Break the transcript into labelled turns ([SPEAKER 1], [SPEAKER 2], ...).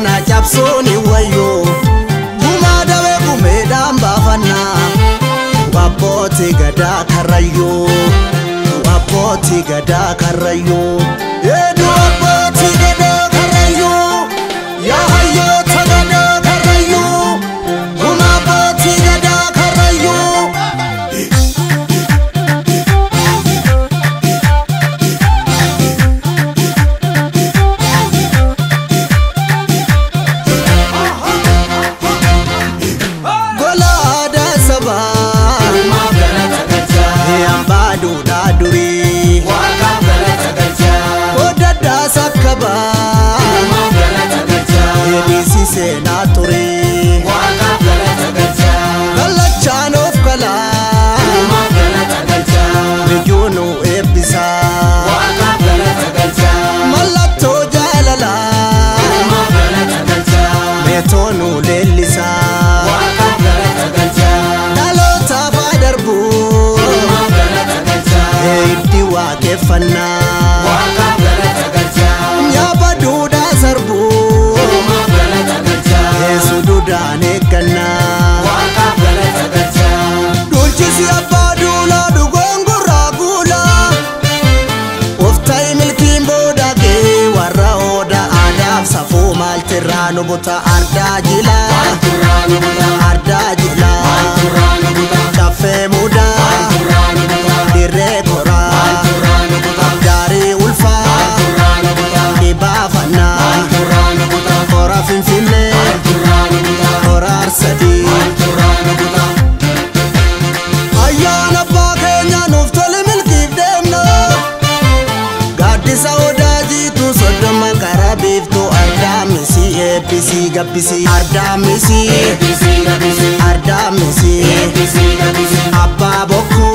[SPEAKER 1] Kana cabsuun wayyoo gumaa dawee gumeedhaan baafannaa abbootii gadaa karrayyuu abbootii gadaa karrayyuu eedu abbootii gadaa karrayyuu yaa hayyoota gadaa karrayyuu gumaa abbootii gadaa karrayyuu. Nubuta ardaa jila ardaa jila caffee mudaa dirree koraa gaarii ulfaa dhibaafannaa kora finfinnee kora arsadii. Ayyaana abbaa keenya nuuf tole milkiif deemna gaaddisa odaa jiitu soddoma karaa biiftuu ardaa misii. Eebbisii gabbisii ardaa misii ardaa misii abbaa bokkuu.